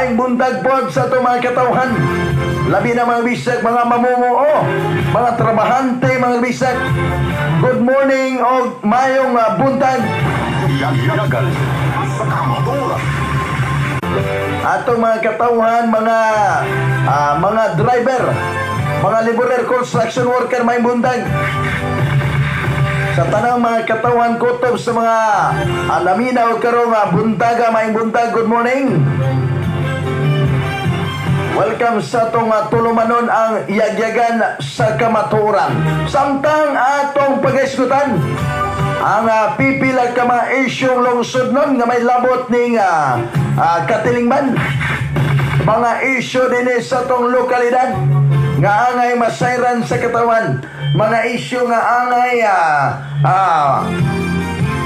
Maayong buntag po sa atong mga katawhan. Labi na, mga bisag, mga mamumuo, mga trabahante, mga bisag. Good morning o maayong buntag. Yagyagan sa Kamatuoran. Atong mga katawhan, mga driver, mga laborer, construction worker, maayong buntag. Sa tanang mga katawhan kutob sa mga naminaw karong buntaga, maayong buntag, good morning. Welcome sa atong tulumanon, ang Yagyagan sa Kamatuoran. Samtang atong pag-isgutan ang pipila ka mga isyong lungsod nun nga may labot ning katilingban. Mga isyu din sa atong lokalidad nga angay masayran sa katawan. Mga isyu nga angay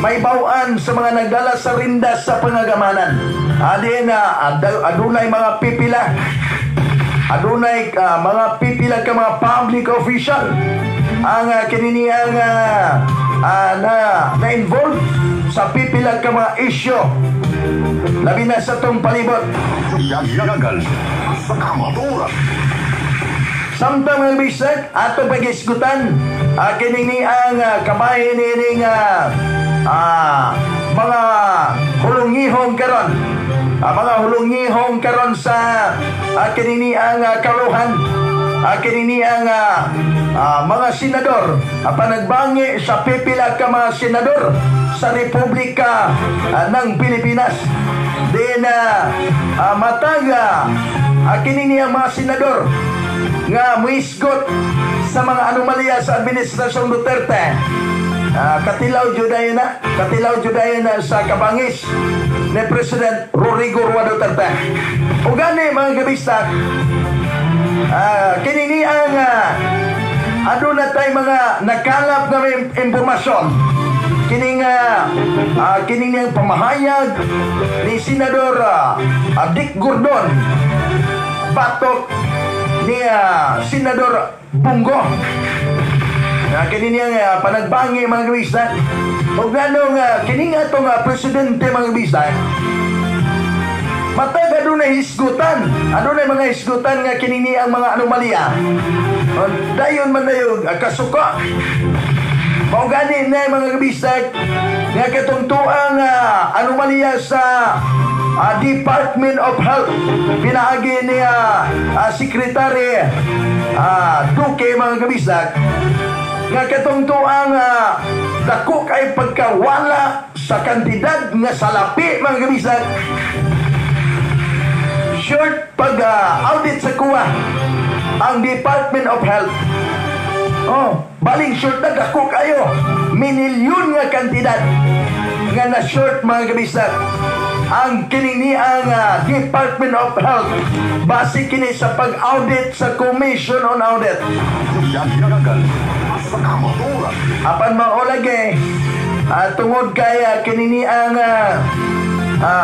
may bawaan sa mga nagdala sa rindas sa pangagamanan. Adi na adunay mga pipila. Adunay mga pipila ka mga public official ang kinini ang na na involved sa pipila ka mga isyu labi na sa tong palibot. Yagyagan sa Kamatuoran. Samtang, mga bisag, ato pagisgutan kini ang kabahin nining mga hulungihong karon. Mga hulungihong karon sa kinini ang kaluhan. Kinini ang mga senador, panagbangi sa pipila ka mga senador sa Republika ng Pilipinas. Din mataga kini ang mga senador nga muisgot sa mga anomalya sa administrasyong Duterte. Katilaw jud na, katilaw jud na sa kabangis ni President Rodrigo Roa Duterte. O gani, mga kabistak, kini ni ang aduna tay mga nakalap nga may impormasyon kining kini niyang pamahayag ni Senador Dick Gordon batok ni Senador Bong Go. Na kini niyang panagbangi, mga kabista. Ug nganong kini nga atong presidente, mga kabista, matag adunay hisgutan. Adunay mga hisgutan nga kini ni ang mga anomalya. Dayon man dayon kasuko. Mao gani na, mga kabisag, nga katong tuang anomalya sa Department of Health pinaagi ni Secretary Duque, mga kabisag, nga katong tuang dako kay pagkawala sa kantidad nga salapi, mga kabisag, short pag audit sa COA ang Department of Health. Oh, baling short na dako kayo. Minilyon nga kantidad nga na short, mga kabisag, ang kinini ang Department of Health base kini sa pag-audit sa Commission on Audit. Yagyagan sa Kamatuoran. Apan mao lagi tungod kay kinini ang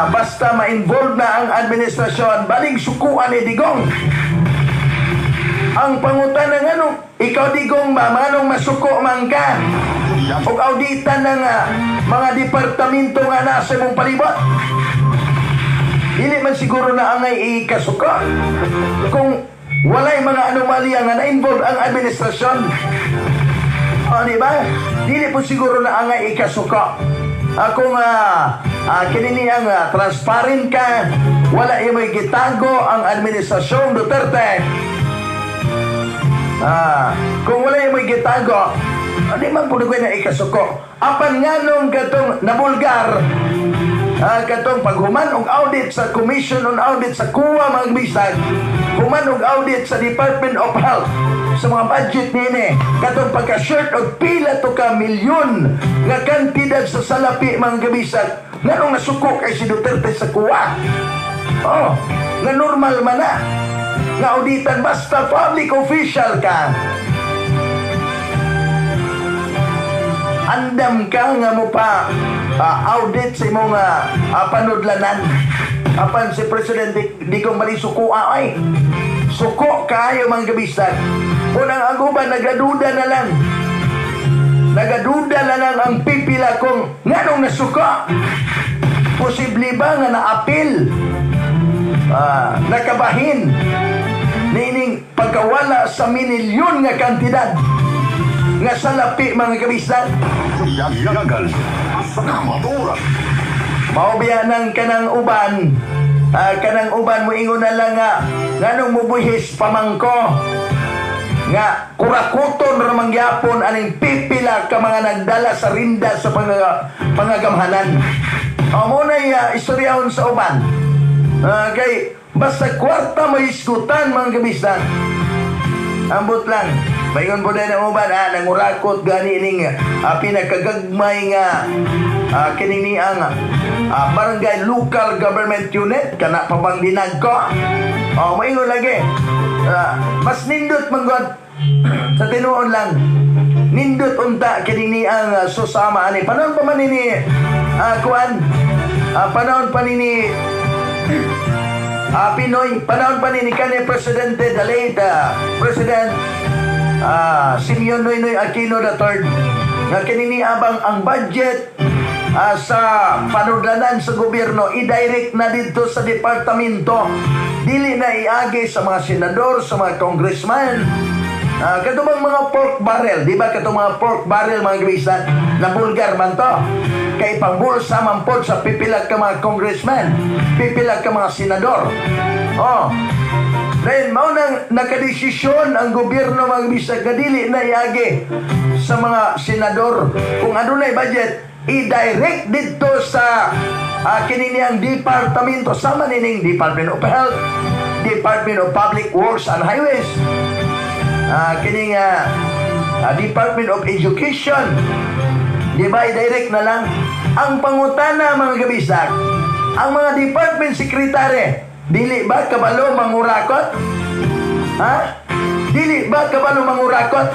basta ma-involve na ang administrasyon, baling sukuan ni Digong. Ang pangutana, ng ano, ikaw Digong ba, manong masuko man ka ug auditan ng mga departamento nga nasa imong palibot? Dili man siguro na angay ikasuko kung walay mga anomalya nga na-involve ang administrasyon. O, di ba? Dili po siguro na angay ikasuko. Kung kini ang transparent ka, wala imoy gitago ang administrasyong Duterte. Kung wala imoy gitago, di man po na ikasuko. Apan nganong katong nabulgar, katong paghuman og audit sa Commission on Audit sa COA, mga bisag, human og audit sa Department of Health sa mga budget nini, katong pagka-short og pila to ka milyon nga kantidad sa salapi, mga kabisag, nganong nasuko kay si Duterte sa COA? Oh, nga normal man na nga auditan basta public official ka, andam ka nga mo pa audit sa imong panudlanan. Apan si President Digong bali suko ay. Suko kayo, mga kabisag. Unang ang uban nagaduda na lang. Nagaduda na lang ang pipila kung nganong nasuko. Posible ba nga naapil? sa minilyon nga kantidad nga salapi, mga kabisdak. Yagal sa kamatuoran. Mao biya nang kanang uban mo ingon na lang nga nganong mubuhis pa man ko, nga kurakuton ra man gyapon aning pipila ka mga nagdala sa rinda sa pangagamhanan. O mao na istoryahon sa uban. Kay basta kwarta may iskutan, mga kabisdak. Ambot lang. Bayon po din ang uban, nangurakot gani ning pinakagagmay nga kinini ang barangay local government unit kana pa bang dinagko. Oh, maingon lagi. Mas nindot man god sa tinuod lang. Nindot unta kini ang susama ani. Panahon pa man ni kuan. Panahon pa ni PNoy, panahon pa ni kani presidente, the late President Simeon Noynoy Aquino III, nga kinini abang ang budget sa panudlanan sa gobyerno i-direct na dito sa departamento, dili na iagi sa mga senador, sa mga congressman. Kato bang mga pork barrel, di ba, katong mga pork barrel, mga kabisdak, na bulgar man to. Kay pangbulsa man pod sa pipila ka mga congressman, pipila ka mga senador. Oh. Then, mao nang nakadesisyon ang gobyerno, mga kabisdak, nga dili na iagi sa mga senador. Kung adunay budget, i-direct dito sa kini ang departamento, sama nining Department of Health, Department of Public Works and Highways, kining Department of Education. Di ba, i-direct na lang? Ang pangutana, mga kabisdak, ang mga department secretary, dili ba kabalo mangurakot? Ha? Dili ba kabalo mangurakot?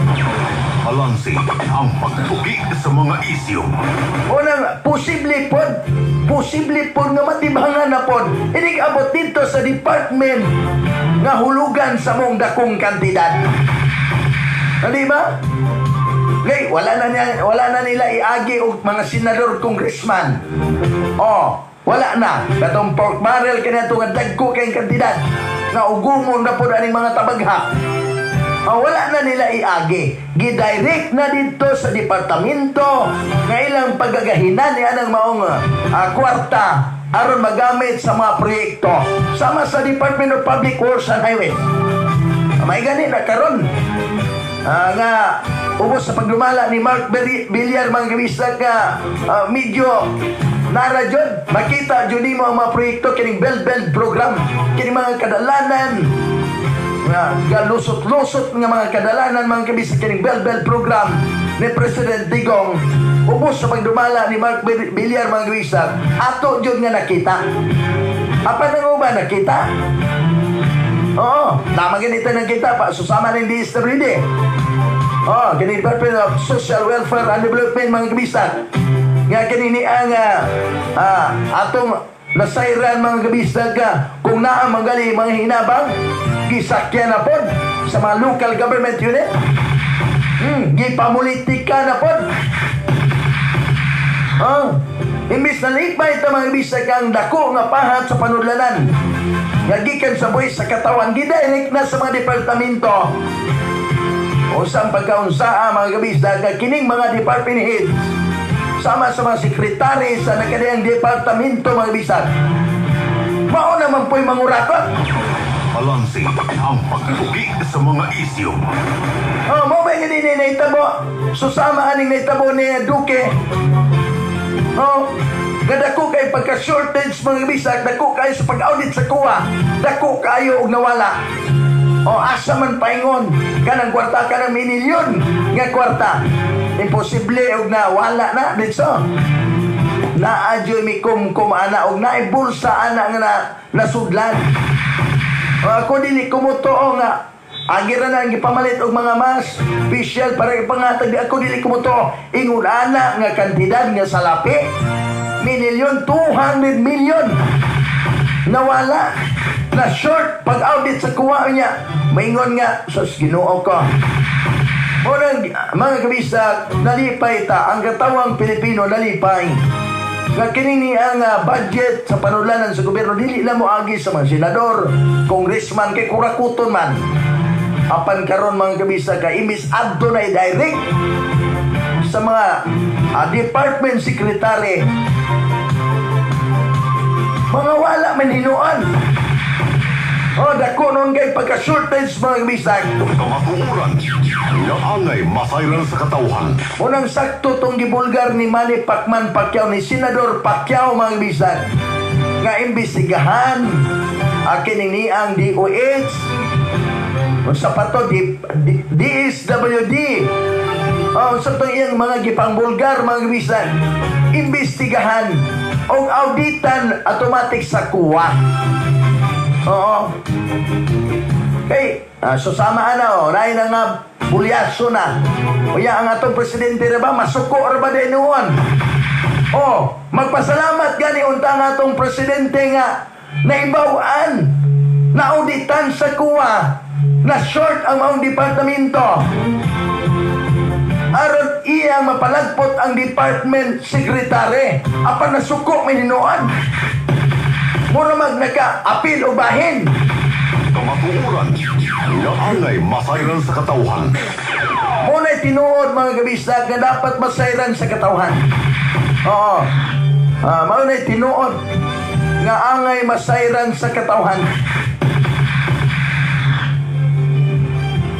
Balanse ang pagtuki sa mga isyu. Unang, posible pod nga matibangan na pod. Inig abot dito sa department nga hulugan sa mong dakong kantidad. Ah, di ba? Ngay, wala na nila iagi og mga senador, congressman. Oh, wala na. Katong pork barrel kaniadto nga dagko kay kantidad nga ugumon na pod aning mga tabaghak. Oh, wala na nila iagi. Gidirect na dito sa departamento nga ilang pagagahinan ni anang maong kwarta aron magamit sa mga proyekto. Sama sa Department of Public Works and Highways. May gani na karon. Nga ubos sa pagdumala ni Mark Villar, mga kabisdak, nga medyo nara jud makita jud nimo ang mga proyekto kining Build Build program, kining mga kadalanan nga galusot-lusot nga mga kadalanan, mga kabisdak, kining Build Build program ni President Digong ubos sa pagdumala ni Mark Villar, mga kabisdak, ato jud nga nakita. Apan ang uban nakita. Oo, tama ganito nakita pa susama ng DSWD. Oh, kini Department of Social Welfare and Development, mga kabisdak. Nga kanini ang atong nasayran, mga kabisdak, ka kung naa manggali mga hinabang gisakyan na pod sa mga local government unit. Gipamulitika na pod. Oh, imbis na lipay ta, mga kabisdak, ang dako nga pahat sa panudlanan nga gikan sa buwis sa katawan, gidirect na sa mga departamento. Usang pagkaunsaa, mga kabisdak, nga kining mga department heads sama sa mga sekretary sa nakadiyang departamento, mga kabisdak, mao naman po'y mangurakot. Balanse ang pagtuki sa mga isyu. Oh, mao ba nga ni nahitabo? Susama aning nahitabo ni Duque. Oh, nga dako kay pagka-shortage, mga kabisdak, dako kayo sa pag-audit sa COA, dako kayo og nawala. Oh, asa man paingon kanang kwarta, kanang minilyon nga kwarta? Imposible og nawala na dito. Naa jud mi kumkum ana og naay bulsa ana nga na, nasudlan. Ako dili kumutuo nga agi ra na ang gipamalit og mga mask, facial para ipangatag di ako dili kumutuo ingon ana nga kantidad nga salapi, minilyon, 200 million nawala na short pag audit sa COA niya. Maingon nga sa Ginoo ko. Unang, mga kabisdak, nalipay ta, ang katawang Pilipino nalipay nga kini ang budget sa panudlanan sa gobyerno dili lang mo agi sa mga senador, congressman, kay kurakuton man. Apan karon, mga kabisag, ka imbis adto na i-direct sa mga department secretary, mga wala man hinuon. Oh, dako nun kay pagka-shortage, mga kabisag. Kamatuoran nga angay masayran sa katawhan. Unang sakto tong gibulgar ni Manny Pacman Pacquiao, ni Senador Pacquiao, mga kabisag, nga imbestigahan akin ni ang DOH, unsa pa to, DSWD. Oh, sa itong iyang mga gipangbulgar, mga kabisag, imbestigahan o auditan automatic sa COA. Oo. Kay, susama na oh, naay na nga bulyaso na. Uya ang atong presidente ra ba, masuko ra ba din noon? Oh, magpasalamat gani unta ang atong presidente nga naibaw-an, naauditan sa COA, na short ang maong departamento. Aron iyang mapalagpot ang department secretary. Apan nasuko may hinuon. Mura mag naka-apil o bahin. Kamatuoran nga angay masayran sa katawhan. Muna'y tinuod, mga kabisag, nga dapat masayran sa katawhan. Oo. Mao tinuod nga angay masayran sa katawhan.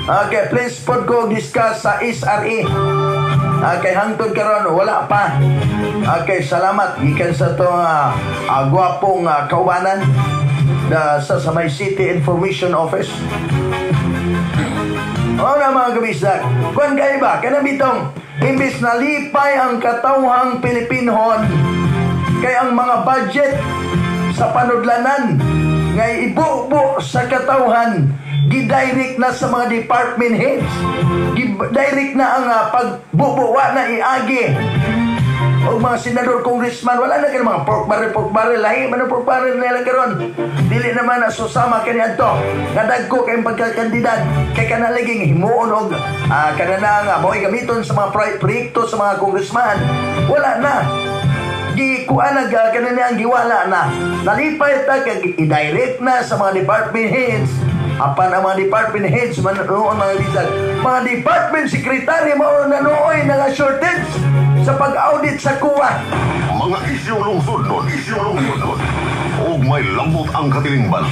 Okay, please pod ko discuss sa SRE. Okay, hangtod karon wala pa. Okay, salamat gikan sa to gwapong kaubanan sa may City Information Office. O na, mga kabisag, kuan kay ba, kanang bitong, imbis na lipay ang katawhang Pilipinhon, kay ang mga budget sa panudlanan, nga ibubo sa katawhan, gidirect na sa mga department heads. Gidirect na ang pagbubuwa na iagi. O mga senador, congressman, wala na kayo mga pork barrel, lahi man ang pork barrel nila karon. Dili naman na susama kani adto. Nga dagko kayong pagkakandidad kay kanalaging himuon og kana nga mao'y gamiton sa mga proyekto sa mga congressman. Wala na. Gikuan na kana ang giwala na. Nalipay ta kay i-direct na sa mga department heads. Apan ang mga department heads man noon, mga lisag, mga department secretary mao na nooy nga shortage sa pag-audit sa COA. Mga isyu lungsod nun, isyu lungsod nun. Og may lambot ang katilingban.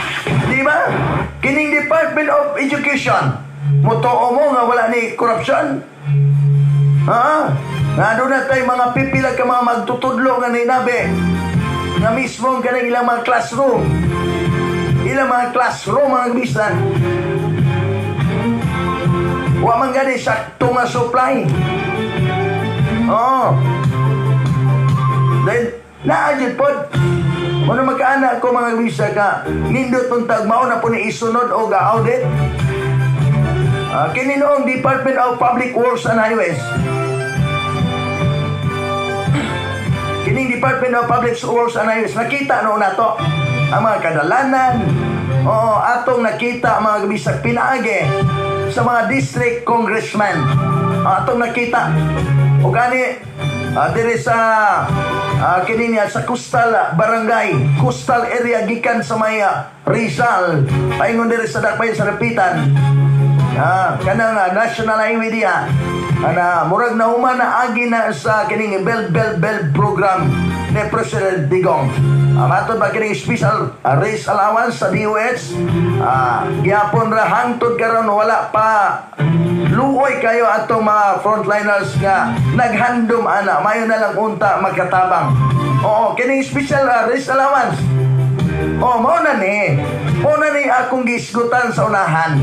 Di ba? Kining Department of Education, mutuo mo nga wala ni korupsyon? Ha? Nga doon na tayo mga pipila ka mga magtutudlo nga ninabi nga mismo ang kanang ilang mga classroom. Ilang mga classroom, mga bisan. Wa man gani sakto nga supply. Oo. Then, naa jud pod. Muna magkaana ko, mga bisa ka, nindot untag mao na po ni isunod og audit. Kini noong Department of Public Works and Highways. Kining Department of Public Works and Highways, nakita noon nato ang mga kadalanan. Oo, atong nakita, mga bisag, pinaagi sa mga district congressman. Atong nakita. O gani, diri sa kini niya sa coastal barangay, coastal area gikan sa may Rizal, paingon diri sa Dakpay sa Dapitan. Kanang national highway diha. Ana murag nahuman na agi na sa kining Bell Bell Bell program ni President Digong. Matod ba kining special race allowance sa DOH? Gihapon ra hangtod karon wala pa. Luoy kayo atong mga frontliners nga naghandom ana, mayo na lang unta magkatabang. Oo, kining special race allowance. Oh, mao na ni. Mao na ni akong gisgutan sa unahan.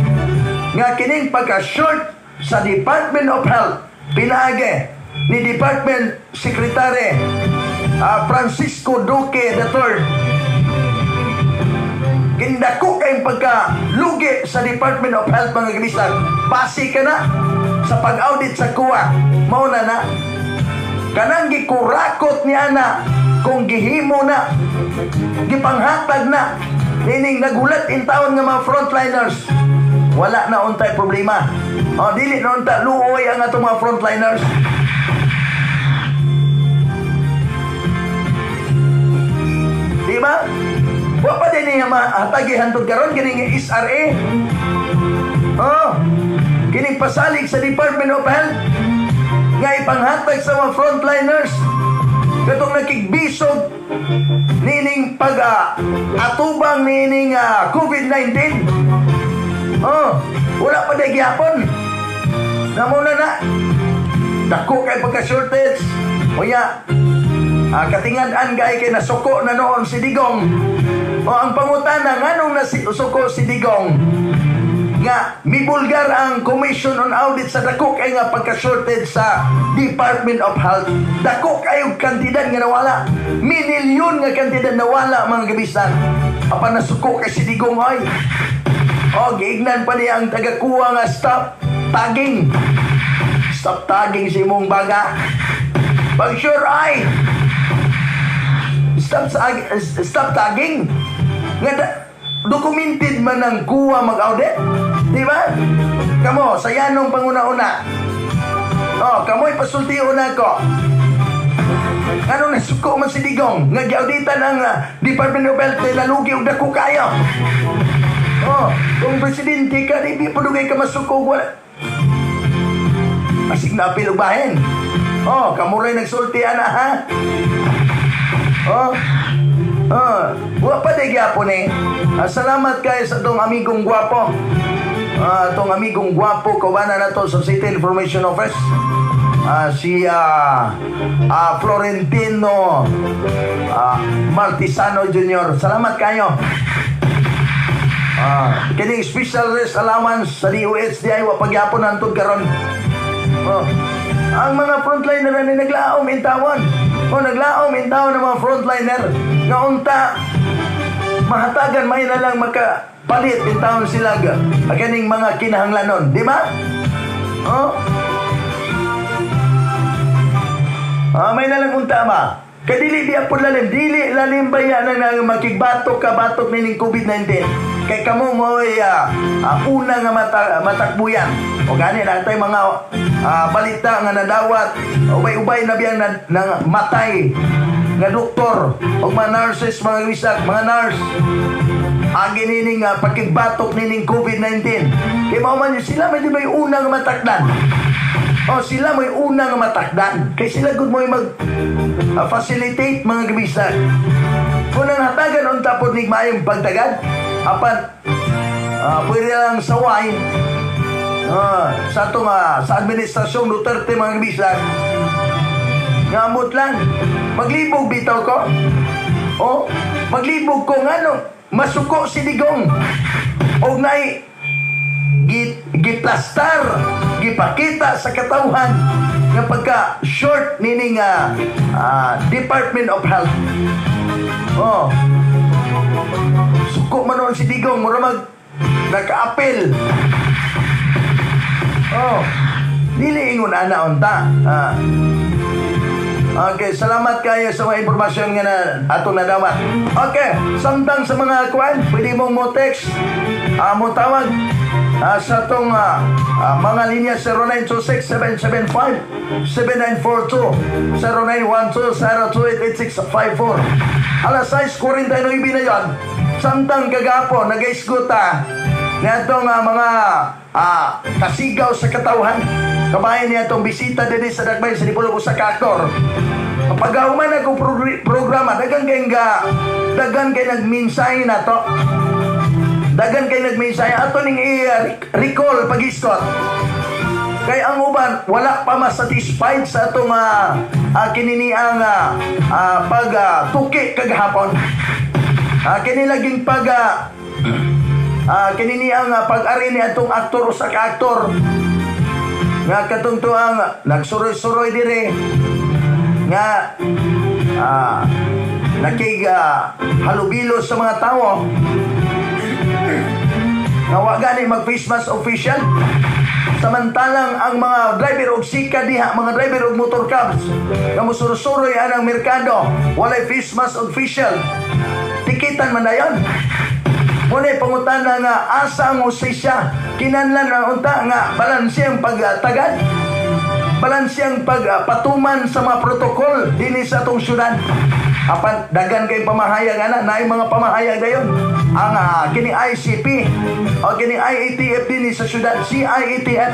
Nga kining pagka-short sa Department of Health, pinaagi ni Department Secretary Francisco Duque III. Kindako kayong pagka-lugi sa Department of Health, mga kabisag. Base ka na sa pag-audit sa COA. Mao na na. Kanang gikurakot niya na kung gihimo na, gipanghatag na, nining nagulat in taon nga mga frontliners, wala na untay problema. O, dili na unta luoy ang atong mga frontliners. Di ba? Wa pa din niya mahatagi hantod karon kining SRA. Oh, kining pasalig sa Department of Health nga ipanghatag sa mga frontliners katong nakigbisog nining pag atubang nining COVID-19. Oh, wala pa day gihapon. Namuna na. Dako kay pagka-shortage. Unya, katingad-an gay kay nasuko na noon si Digong. O ang pangutana, nganong nasuko si Digong? Nga mibulgar ang Commission on Audit sa dako kay nga pagka-shortage sa Department of Health. Dako kayo kantidad nga nawala. Minilyon nga kantidad nawala, mga kabisan. Apan nasuko kay si Digong oy. O giignan pa niya ang tagakuha nga stop tagging. Stop tagging si imong baga. Pag sure ay stop sa stop tagging nga documented man ang kuha mag-audit. Di ba? Kamo, sa yanong panguna-una. Oh, kamo'y pasultiyon na ako. Ano nasuko man si Digong nga giauditan ang Department of Health na nalugi og dako kayo. Oh, kung presidente ka, di pa dugay ka masuko, wala. Asig na apil og bahin. Oh, kamo rin nagsulti ana ha. Oh. Oh, wa pa di gyapon eh. Salamat kay sa atong amigong gwapo. Atong amigong gwapo kaubanan nato sa City Information Office. Si Florentino Martisano Jr. Salamat kayo. Kini special rest allowance sa DOH di ay wa pagyapon hantod karon. Oh. Ang mga frontliner na naglaom intawon. Oh, naglaom intawon ng mga frontliner nga unta mahatagan may na lang makapalit intawon sila ganing mga kinahanglanon, di ba? Oh. May na lang unta ba? Kay dili biya pud lalim, dili lalim ba yan ang makigbatok ka batok nining COVID-19? Kay kamo mo'y una nga matakbuyan. O gani na tay mga balita nga nadawat, ubay-ubay na biyang na matay nga doktor o mga nurses, mga wisag, mga nurse. Agi nining pakigbatok nining COVID-19. Kay mao man sila may di ba'y una nga matakdan. O sila may una nga matakdan. Kay sila gud mo'y mag facilitate, mga gabisag. Kung ang hatagan unta pod nig maayong pagtagad, apan pwede lang saway sa atong sa administrasyong Duterte, mga gabisag. Ngamot lang. Maglibog bitaw ko. O, maglibog ko ngano masuko si Digong. Og nay giplastar, gipakita sa katawhan nga pagka short nining Department of Health. Oh. Suko man noon si Digong, mura mag naka-apel. Oh. Dili ingon ana unta. Okay, salamat kayo sa mga impormasyon nga na atong nadawat. Okay, samtang sa mga kuan, pwede mong mo text, mo tawag sa atong mga linya 0926-775-7942, 0912-028-8654. Alas 6:49 na yon. Samtang kagapon, nag-isguta ni atong mga kasigaw sa katawhan. Kabayan niya itong bisita din sa Dakbayan sa Dipolog usa ka aktor. Pagkahuman ako programa, dagan kay nagmensahe na to. Dagan kay nagmensahe ato ning i-recall pag-isgot. Kay ang uban wala pa masatisfied sa atong kininiang pag tuki kagahapon. Kini laging pag kininiang pag-ari ni atong aktor usa ka aktor nga katungtuang nagsuroy-suroy dire nga nakig halubilo sa mga tawo nga wa gani mag face mask official, samantalang ang mga driver og sika diha, mga driver og motor cabs nga mosuroy-suroy anang merkado walay face mask official, tikitan man dayon. Ngunit pangutana nga asa ang hustisya, kinahanglan ang unta nga balanse ang pagtagad, balanse ang pagpatuman sa mga protokol dinhi sa atong syudad. Apan dagan kay pamahayag ana, naay mga pamahayag dayon. Ang kini ICP o kini IATF dinhi sa syudad, CIATF,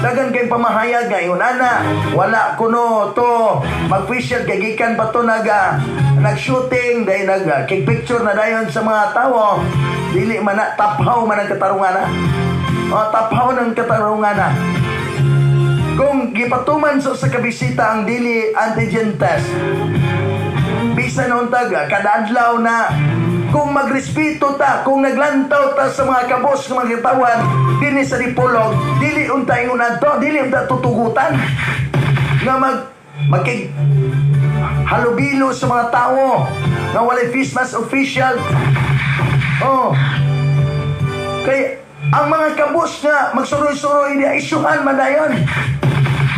dagan kay pamahayag ngayon ana, wala kuno to mag-facial kay gikan pa to nag-shooting dahil nag picture na dayon sa mga tawo. Dili man na, taphaw man ang katarungan na. O, taphaw ng katarungan na. Kung gipatuman sa kabisita ang dili antigen test, bisan untag kada adlaw na, kung magrespeto ta, kung naglantaw ta sa mga kabos ng mga katawan dinhi sa Dipolog, dili unta ingon adto, dili unta tutugutan nga magkig halubilo sa mga tao nga walay face mask official. Oh. Kay ang mga kabos nga magsuroy-suroy niya, isyuhan man dayon.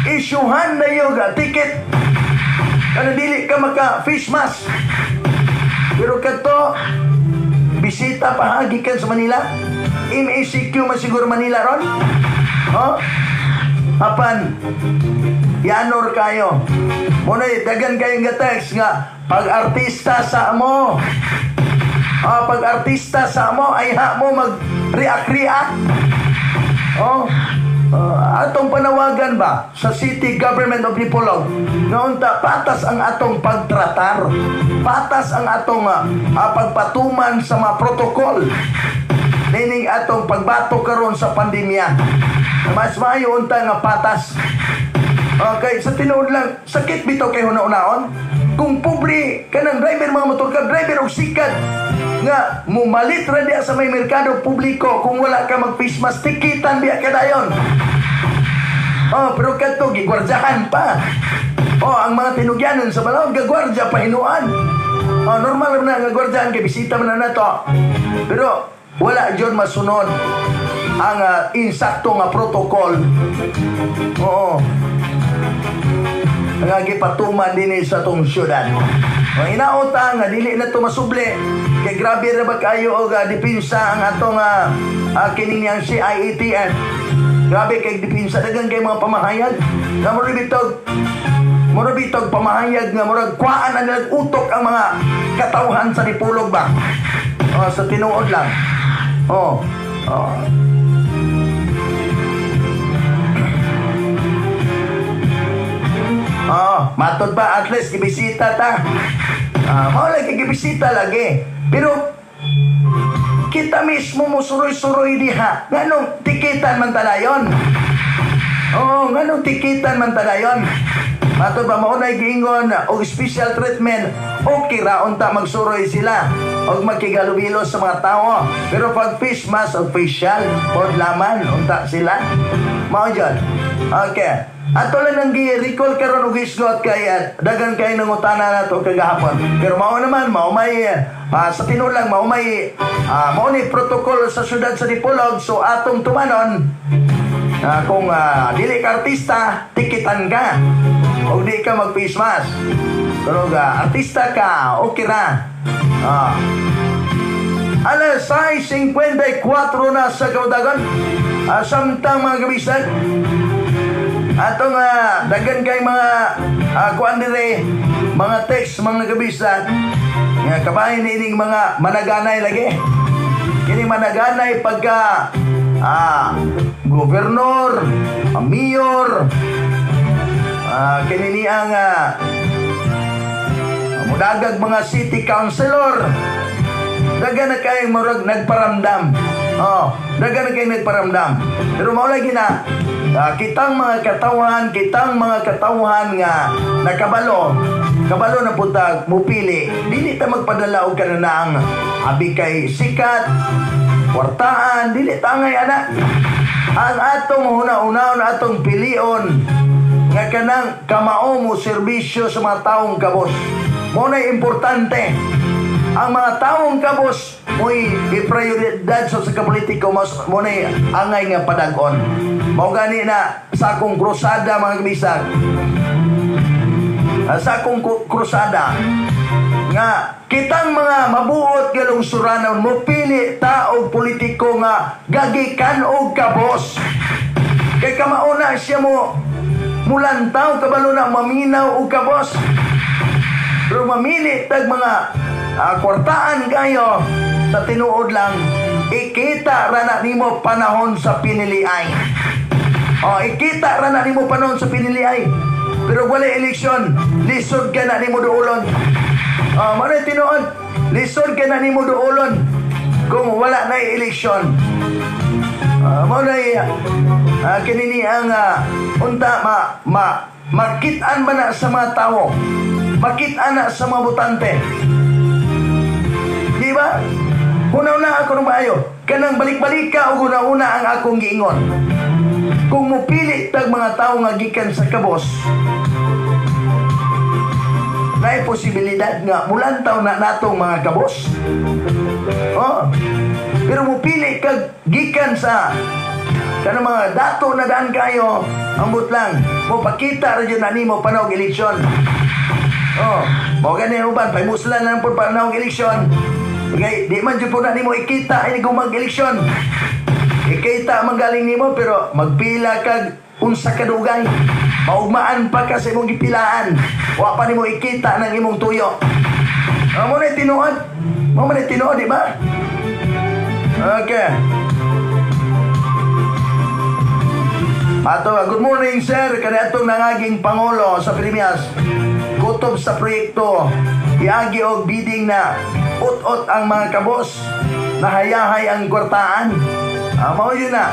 Isyuhan na yung ticket. Kana dili ka maka face mask. Pero kato bisita pa ha, gikan sa Manila. MACQ man siguro Manila ron. Oh? Apan yanor kayo. Muna dagan kayong ga-text nga pag artista sa mo. Pag artista sa mo ay ha mo mag-react-react. Oh. Atong panawagan ba sa City Government of Dipolog nga unta patas ang atong pagtratar, patas ang atong pagpatuman sa mga protokol nining atong pagbato karon sa pandemya. Mas maayo unta nga patas. Okay, sa tinuod lang, sakit bitaw kay huna-unaon. Kung pobre kanang driver mga motor ka driver og sikat nga mumalit ra diya sa may merkado publiko, kung wala ka mag face mask, tikitan biya ka dayon. Oh, pero kadto gigwardyahan pa. Oh, ang mga tinugyanon sa balon gagwardya pa hinuan. Oh, normal na nga gwardyahan kay bisita man na nato. Pero wala jud masunod ang insakto nga protocol. Oo. Nga gipatuman dinhi sa atong syudad. Ang inaota nga dili na to masubli kay grabe ra ba kayo og depensa ang atong kini niyang CIATF. Grabe kay depensa, dagan kay mga pamahayag. Nga mura bitog pamahayag nga murag kuhaan ang utok ang mga katawhan sa Dipolog ba. Oh, sa tinuod lang. Oh. Oh. Oh, matod ba at least gibisita ta. Mao lagi gibisita lagi. Pero kita mismo mo suroy-suroy diha. Nganong tikitan man tadayon? Oo, nganong tikitan man tadayon? Matod ba mao nay giingon og special treatment, okay ra unta magsuroy sila og magkigalubilo sa mga tao. Pero pag face mask o facial, pod laman unta sila. Mao jud. Okay. Ato lang ang gi-recall karon og isgot kay dagan kay nangutana nato kagahapon. Pero mao naman, mao may sa tinuod lang, mao may mao ni protocol sa syudad sa Dipolog, so atong tumanon. Kung dili ka artista, tikitan ka. O di ka mag-face mask. Pero artista ka, okay ra. Alas 6:54 na sa kaudagon. Samtang mga kabisan, atong dagan kay mga kuan dire, mga text mga kabisan nga kabahin ining mga managanay lagi. Kini managanay pagka gobernador, mayor, kini niang mudagag mga city councilor. Dagan na kay murag nagparamdam. Oh, dagan na kay nagparamdam. Pero mao lagi na kitang mga katawhan nga nakabalo, kabalo na punta mupili, dili ta magpadala og kananaang abi kay sikat, kwartaan, dili ta angay ana. Ang atong huna-hunaon, atong pilion nga kanang kamao mo serbisyo sa mga taong kabos. Mao na importante. Ang mga taong kabos mo'y iprioridad sa kapolitiko, mas mo na angay nga padag-on. Mao gani na sa akong krusada mga kabisag, sa akong krusada nga kitang mga mabuot nga lungsuranon mopili ta og politiko nga gagikan og kabos. Kay kamauna siya mo mulantaw, kabalo na maminaw og kabos. Pero mamili tag mga kwartaan kayo sa tinuod lang, ikita ra na nimo panahon sa piniliay. Oh, ikita ra na nimo panahon sa piniliay. Pero wala eleksyon, lisod ka na nimo duolon. Oh, mao na tinuod, lisod ka na nimo duolon kung wala na eleksyon. Mao na kinini ang unta ma, ma makit-an ba na sa mga tao? Makit-an na sa mga botante. Di ba? Hunaw na ako ng maayo. Kanang balik-balik ka o una ang akong giingon. Kung mupili tag mga tao nga gikan sa kabos, naay posibilidad nga mulantaw na natong mga kabos. Oh. Pero mupili kag gikan sa kanang mga dato na daan kayo, ambot lang, mo pakita ra jud na nimo panahon eleksyon. Oh, mao gani uban paymuslan na lang po panahon eleksyon. Kay di man jud po na nimo ikita ini kung mag-eleksyon. Ikita man galing nimo pero magpila kag unsa ka dugay. Maugmaan pa ka sa imong gipilaan. Wa pa nimo ikita ng imong tuyo. Mao na tinuod. Mao man tinuod, di ba? Okay. Ato, good morning, sir. Kaniadtong nangaging pangulo sa Pilipinas. Kutob sa proyekto. Iagi og bidding na ut-ut ang mga kabos. Nahayahay ang kwartaan. Mao yun na.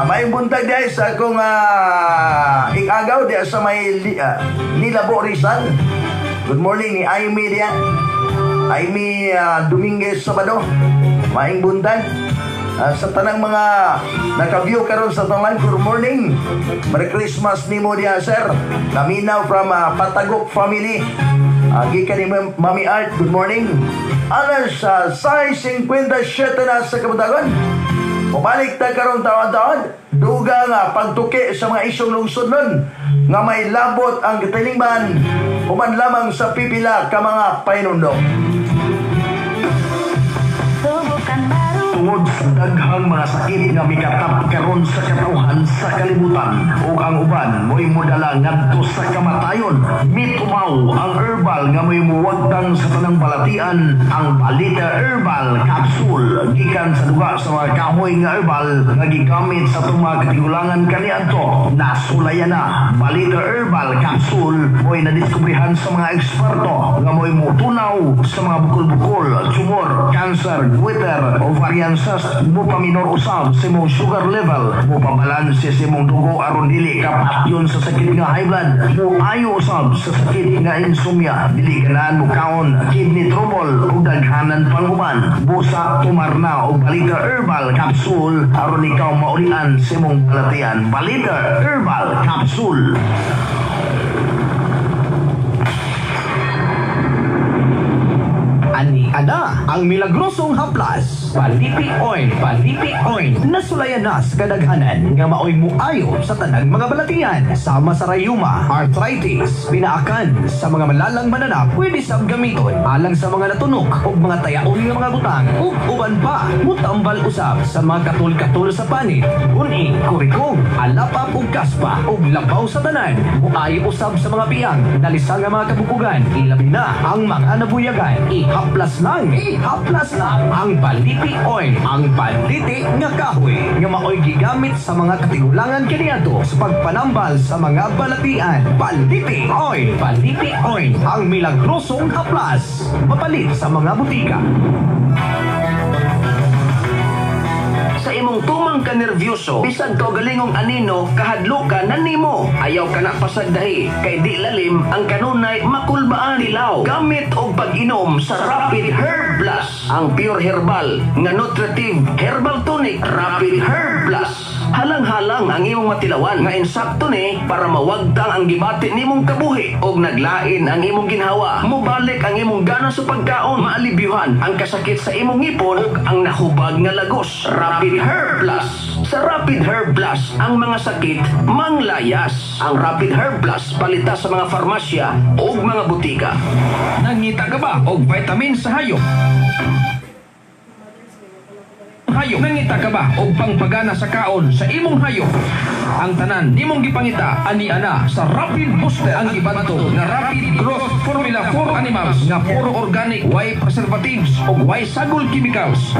May buntag diay sa akong ikagaw diya sa may Nilabo, Rizal. Good morning ni Aimee diya. Aimee Dominguez Sabado. Maayong buntag. Sa tanang mga naka-view karon sa atong live, good morning. Merry Christmas nimo diya, sir. Naminaw from Patagok family. Gikan ni Mami Art, good morning. Alas 6:57 na sa kabuntagon. Mubalik ta karon taon-taon, duga nga pagtuki sa mga isyong lungsod nun nga may labot ang katilingban human lamang sa pipila ka mga pahinumdom. Subukan baru. Tungod sa daghang mga sakit nga mikatap karon sa katawhan sa kalibutan ug ang uban mo'y modala ngadto sa kamatayon, mitumaw ang herbal nga mo'y muwagtang sa tanang balatian, ang Balita Herbal Capsule, gikan sa duga sa mga kahoy nga herbal nga gigamit sa atong mga katigulangan kaniadto. Nasulayan na Balita Herbal Capsule mo'y nadiskubrihan sa mga eksperto nga mo'y mutunaw sa mga bukol-bukol, tumor, cancer, goiter, ovarian cyst, mupaminor usab sa imong sugar level, mupabalanse sa imong dugo aron dili ka patyon sa sakit nga high blood, muayo usab sa sakit nga insomnia, dili ganahan mukaon, kidney trouble, ug daghanan pang uban. Busa tumarna og Balita Herbal Capsule aron ikaw maulian sa imong balatian. Balita Herbal Capsule. Ani ana ang milagrosong haplas, Baliti Oil, Baliti Oil. Nasulayan na sa kadaghanan nga maoy muayo sa tanang mga balatian sama sa rayuma, arthritis, pinaakan sa mga malalang mananap, pwede sab gamiton alang sa mga natunok ug mga tayaon nga mga butang ug uban pa. Mutambal usab sa mga katul-katul sa panit, guni, kurikong, alapap ug kaspa ug labaw sa tanan. Muayo usab sa mga biyang, nalisa nga mga kabukugan, ilabi na ang mga nabuyagan. Ihaplas lang, ihaplas lang ang Baliti Oil, ang baliti nga kahoy nga maoy gigamit sa mga katigulangan kaniadto sa pagpanambal sa mga balatian. Baliti Oil, Baliti Oil, ang milagrosong haplas. Mapalit sa mga butika. Sa imong tumang ka nervyoso, bisan kaugalingong anino, kahadlukan na nimo. Ayaw ka na pasagdahi, kay di lalim ang kanunay makulbaan dilaw. Gamit og pag-inom sa Rapid Herb Plus, ang pure herbal nga nutritive herbal tonic, Rapid Herb Plus. Halang-halang ang imong matilawan nga insakto ni para mawagtang ang gibati nimong kabuhi og naglain ang imong ginhawa. Mobalik ang imong gana sa pagkaon, maalibyuhan ang kasakit sa imong ngipon ug ang nahubag nga lagos. Rapid Herb Plus. Sa Rapid Herb Plus, ang mga sakit manglayas. Ang Rapid Herb Plus palita sa mga farmasya ug mga butika. Nangita ka ba og vitamin sa hayop? hayop? Nangita ka ba og pangpagana sa kaon sa imong hayop? Ang tanan nimong gipangita ani ana sa Rapid Booster, ang gibantog nga Rapid Growth Formula for Animals nga puro organic, way preservatives ug way sagol chemicals.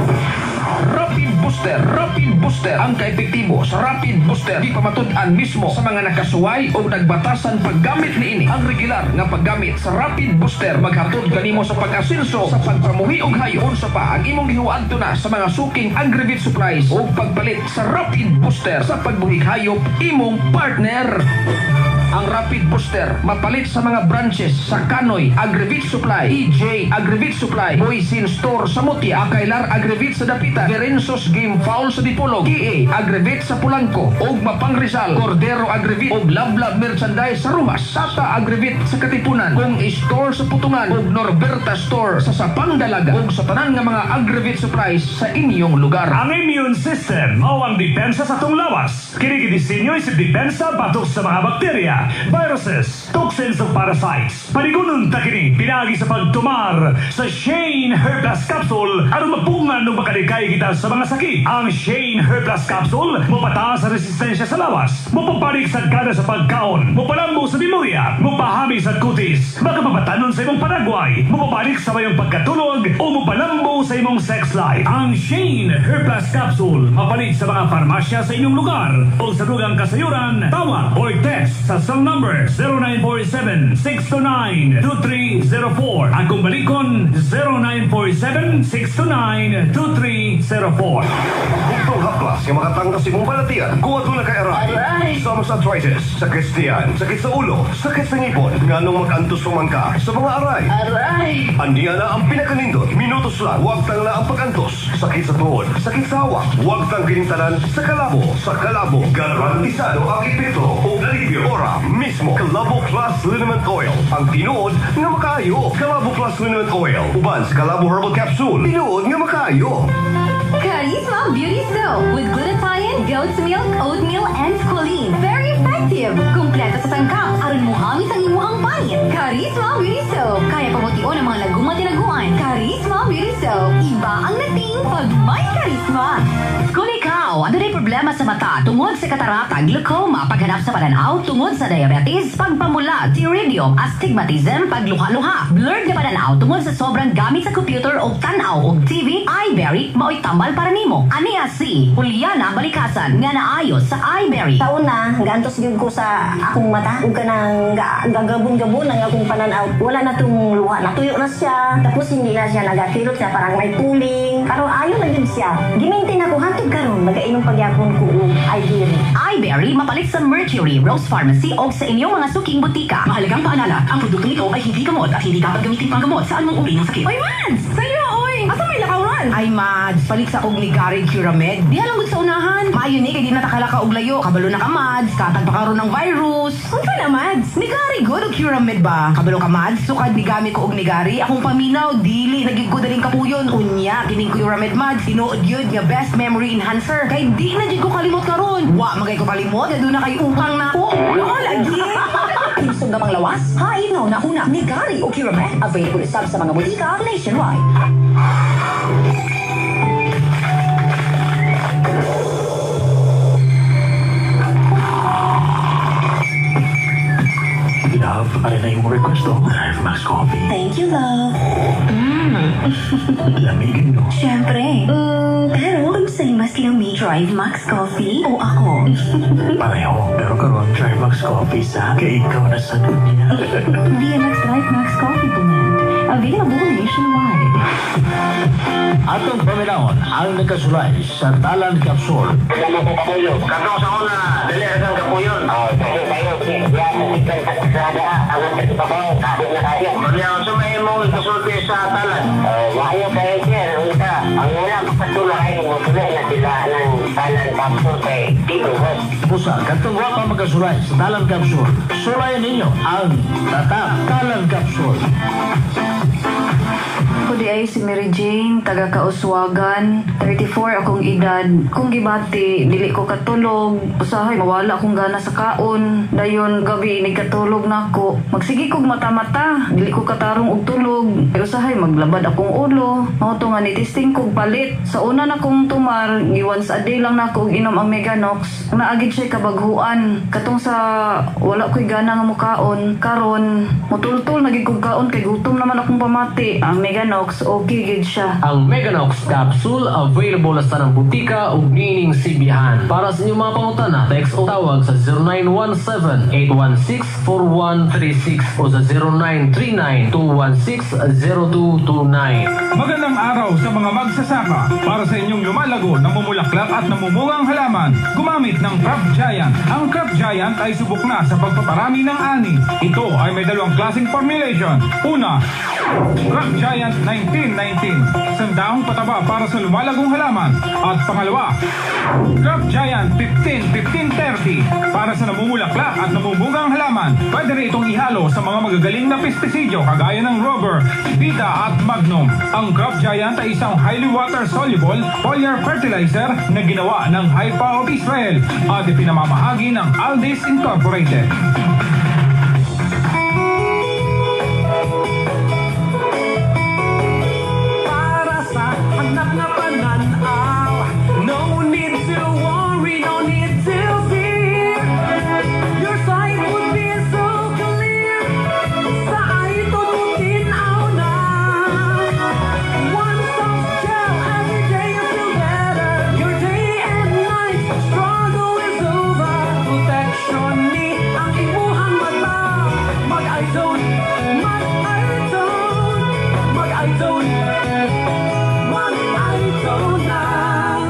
Rapid Booster, Rapid Booster. Ang kaepektibo sa Rapid Booster gipamatud-an mismo sa mga nakasuway o nagbatasan paggamit niini. Ang regular nga paggamit sa Rapid Booster maghatod kanimo sa pag-asenso sa pagpamuhi og hayop. Unsa pa ang imong gihuadto na sa mga suking Agrivet Supplies o pagpalit sa Rapid Booster sa pagbuhig hayop, imong partner. Ang Rapid Booster mapalit sa mga branches sa Kanoy Agrivet Supply, EJ Agrivet Supply, Boysin Store sa Mutia, Akailar Agrivet sa Dapitan, Verenzos Game Fowl sa Dipolog, KA Agrivet sa Polanco, ug Mapang Rizal, Cordero Agrivet ug Lablab Merchandise sa Roxas, Tata Agrivet sa Katipunan, Kung Store sa Putungan ug Norberta Store sa Sapang Dalaga ug sa tanan nga mga Agrivet Supplies sa inyong lugar. Ang immune system mao ang depensa sa atong lawas. Kini gidisenyo isip depensa batok sa mga bakterya, viruses, toxins ug parasites. Panigonon ta kini pinaagi sa pagtumar sa Shane Herplus Capsule aron mapungan ug makalikay kita sa mga sakit. Ang Shane Herplus Capsule mopataas sa resistensya sa lawas, mopabalik sa gana sa pagkaon, mopalambo sa memorya, mopahami sa kutis, makapabatanon sa imong panagway, mopabalik sa mayong pagkatulog o mopalambo sa imong sex life. Ang Shane Herplus Capsule mapalit sa mga farmasya sa inyong lugar o sa dugang kasayuran, tawag or text sa cell number 0947-629-2304. Akong balikon, 0947-629-2304. Bugtong haplas nga makatanggas imong balatian kung aduna kay aray. Sama sa arthritis, sakit sa tiyan, sakit sa ulo, sakit sa ngipon, nganong mag-antos man ka sa mga aray. Aray! Aniya na ang pinakanindot. Minutos lang, wagtang na ang pag-antos. Sakit sa tuhod, sakit sa hawak, wagtang kining tanan sa kalabo. Sa kalabo, garantisado ang epekto o alibyo. Ora mismo, Kalabo Plus Liniment Oil. Ang tinuod nga makaayo. Kalabo Plus Liniment Oil. Uban sa Kalabo Herbal Capsule. Tinuod nga makaayo. Charisma Beauty Soap with glutathione, goat's milk, oatmeal, and squalene. Very effective! Kompleto sa sangkap, aron mohamis ang imuhang panit. Charisma Beauty Soap. Kaya pamution ang mga laguma tinaguan. Charisma Beauty Soap. Iba ang dating pag may charisma. Kung ikaw, adunay problema sa mata tungod sa katarata, glaucoma, paghanap sa pananaw, tungod sa diabetes, pagpamula, pterygium, astigmatism, pagluha-luha, blurred na pananaw tungod sa sobrang gamit sa computer o tan-aw og TV, iBerry, mao'y tambal para nimo. Aniya si Juliana Balikasan nga naayo sa iBerry. Sa una, gantos gyud ko sa akong mata ug kanang gagabon-gabon ang akong pananaw. Wala na tong luha, natuyo na siya. Tapos hindi na siya nagakirot siya, parang may tuling. Karon ayo na gyud siya. Gimaintain ako hantod karon, magainom pagyapon ko og iBerry. iBerry mapalit sa Mercury, Rose Pharmacy o sa inyong mga suking butika. Mahalagang paalala, ang produktong ito ay hindi gamot at hindi dapat gamitin panggamot sa anumang uri ng sakit. Oy, Mads! Sa'yo, oy! Asa may lakawan? Ay, Mads, palit sa kog Nigari Curamed. Diha lang gud sa unahan. Maayo ni, kay di na takalaka og layo. Kabalo na ka, Mads. Katag pa karon ng virus. Unsa na, Mads? Nigari gud og Curamed ba? Kabalo ka, Mads. Sukad ni gamit ko og Nigari. Akong paminaw, dili na gyud ko daling kapuyon. Unya, kining Curamed, Mads. Tinuod gyud nga best memory enhancer. Kay di na gyud ko kalimot karon. Wa magay ko kalimot. Nga na kay utang na ako. No, lagi! Timsog na panglawas, hain na una Nigari o Curamed. Available sab sa mga butika nationwide. Love, ano na yung request oh? Drive Max Coffee. Thank you, love. Lamigin, no? Siyempre. Pero unsay mas lami, Drive Max Coffee o ako? Pareho. Pero karon Drive Max Coffee sa kay ikaw na sa dunya. DMX Drive Max Coffee Blend. Available nationwide. Atong paminawon ang nagkasulay sa Talan Capsule. Katong sa una, dali ra kang kapuyon. Oh, kayo kayo diya sa ikan sa kasada, ang sa pabaw, kabit na kayo. Unya unsa may imong ikasulti sa talan? Oh, maayo kayo sir, unsa. Ang una makatulong ay mo na sila ng talan capsule kay Tito Boss. Busa, katong wa pa magkasulay sa Talan Capsule. Sulayan ninyo ang Tatak Talan Capsule. Ako diay si Mary Jane, taga Kauswagan, 34 akong edad. Kung gibati, dili ko katulog. Usahay mawala akong gana sa kaon. Dayon gabi nagkatulog na ako. Magsige kog mata-mata, dili ko katarong og tulog. Usahay maglabad akong ulo. Mao to nga ni-testing kog palit. Sa una na kong tumar, gi once a day lang nako og inom ang Meganox. Naagid siya kabaghuan. Katong sa wala ko'y gana nga mukaon, karon mutultol na gid kog kaon kay gutom naman akong pamati. Ang Meganox, okay gid siya. Ang Meganox capsule available na sa tanang butika ug niining sibihan. Para sa inyong mga pangutana, text o tawag sa 0917-816-4136 o sa 0939-216-0229. Magandang araw sa mga magsasaka. Para sa inyong lumalago, namumulaklak at namumungang halaman, gumamit ng Crop Giant. Ang Crop Giant ay subok na sa pagpaparami ng ani. Ito ay may dalawang klaseng formulation. Una, Crop Giant 1919, sandaong pataba para sa lumalagong halaman. At pangalawa, Crop Giant 15-15-30 para sa namumulaklak at namumugang halaman. Pwede rin itong ihalo sa mga magagaling na pestisidyo kagaya ng Robber, Bida at Magnum. Ang Crop Giant ay isang highly water-soluble foliar fertilizer na ginawa ng Haifa of Israel at ipinamamahagi ng Aldis Incorporated. Para sa hanap nga pananaw. No need to worry, no need to fear. Your sight would be so clear. Sa iTone mo tinaw na. One soft gel, every day you feel better. Your day and night struggle is over. Protection ni ang imuhang mata. Mag-iTone, mag-iTone, mag-iTone, mag-iTone na.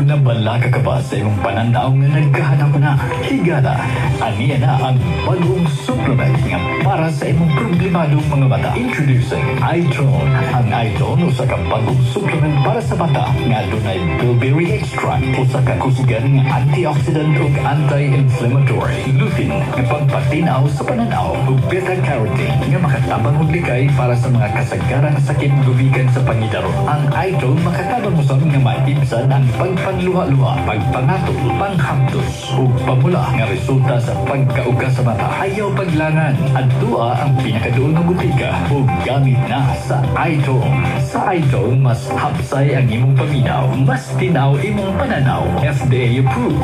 Nabalaka ka ba sa imong pananaw nga nagkahanap na? Higala, aniya na ang bagong supplement nga para sa imong problemadong mga mata. Introducing iTone. Ang iTone usa ka bagong supplement para sa mata nga adunay bilberry extract, usa ka kusugan nga antioxidant ug anti-inflammatory, lutein nga pagpatinaw sa pananaw ug beta-carotene nga makatabang og likay para sa mga kasagarang sakit gumikan sa pangidaron. Ang iTone makatabang usab nga maibsan ang pagpanluha-luha, pagpangatol, panghapdos ug pamula nga resulta sa pagkauga sa mata. Ayaw paglangan, adtua ang pinakaduol nga butika ug gamit na sa iTone. Sa iTone, mas hapsay ang imong paminaw, mas tinaw imong pananaw. FDA approved.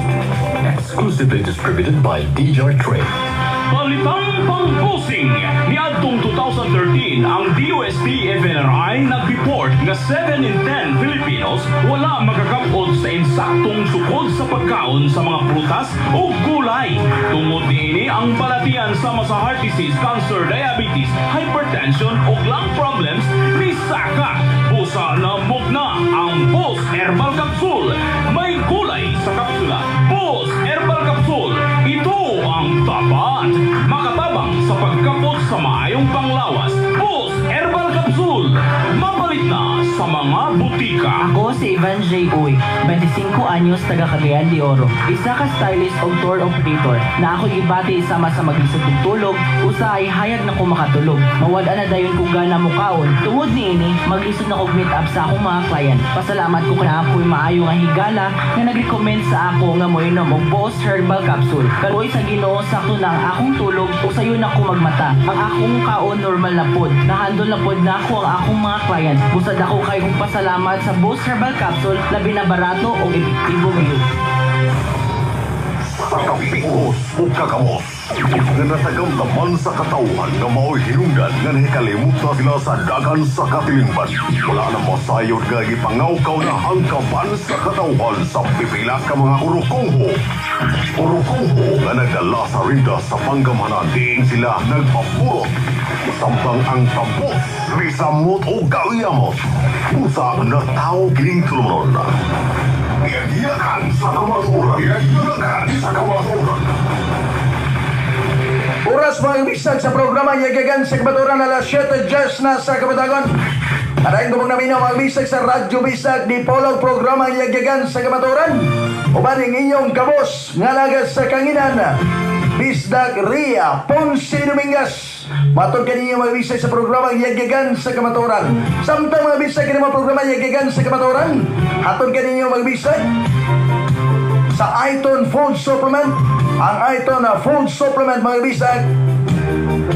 Exclusively distributed by DJR Trade. Balitang pangpusing! Niadtong 2013, ang DOST FNRI nag-report nga 7 in 10 Filipinos wala makakapot sa insaktong sukod sa pagkaon sa mga prutas o gulay. Tungod niini ang balatian sama sa heart disease, cancer, diabetes, hypertension o lung problems ni saka. Busa na mugna ang Boss Herbal Capsule. May gulay sa kapsula. Boss Herbal Capsule. Ito ang tapat. Makatabang sa pagkapot sa maayong panglawas. Boss Herbal Capsule. Mapalit na sa mga butika. Ako si Ivan J. Uy, 25 anyos, taga Cagayan de Oro. Isa ka stylist o tour operator na ako gibati sama sa maglisod og tulog, usahay hayag na ko makatulog. Mawad-an na dayon kung gana mo kaon. Tungod niini, maglisod na kog meet up sa akong mga client. Pasalamat ko kana ako'y maayo nga higala nga nag-recommend sa ako nga moinom og Boss Herbal Capsule. Kaluoy sa Ginoo, sakto na ang akong tulog ug sayo na ko magmata. Ang akong kaon normal na pod. Nahandle na pod na ako ang akong mga client. Busad ako kay kong pasalamat sa Boss Herbal Capsule, labi na barato og epektibo gyud. Sa kapikos o kakamos nga natagamtaman sa katawhan nga mao'y hinungdan nga nahikalimot na sila sa dagan sa katilingban. Wala na masayod nga gipangawkaw na hangkapan sa katawhan sa pipila ka mga urukongho. Urukongho nga nagdala sa rinda sa panggamhanan diin sila nagpapurot. Samtang ang tapos, risamot o gauyamot. Usa na tao kining tulumanon. Iyagiyakan sa kamaturan. Iyagiyakan sa kamaturan. Oras mga kabisag sa programa Yagagan sa Kamaturan, alas 7:10 na sa Kabatagon. Adayon ko naminaw mga kabisag sa Radyo Bisag di Polog programa Yagagan sa Kamaturan. Uban ang inyong kabos nga lagas sa kanginan, Bisdak Ria Ponce Dominguez. Matod kaninyo, mga bisay, sa programa Yagyagan sa Kamatuoran. Samtang, mga bisay, kini mga programa Yagyagan sa Kamatuoran, hatod kaninyo, mga bisay, sa Iton Food Supplement. Ang Iton na Food Supplement, mga bisag,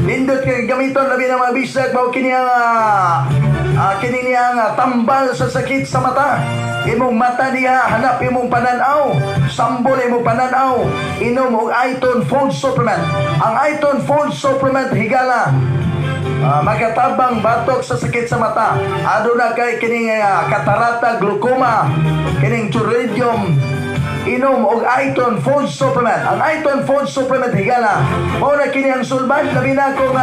nindot kay gamiton, labi na, mga bisag, mao kini ang kini niya ang tambal sa sakit sa mata. Imong mata diha, hanap imong pananaw, sambol imong pananaw, inom og Iton Food Supplement. Ang Iton Food Supplement, higala, makatabang batok sa sakit sa mata. Aduna kay kining katarata, glaucoma, kining pterygium, inom og Iton Food Supplement. Ang Iton Food Supplement, higala, mao na kini ang sulbad, labi na kung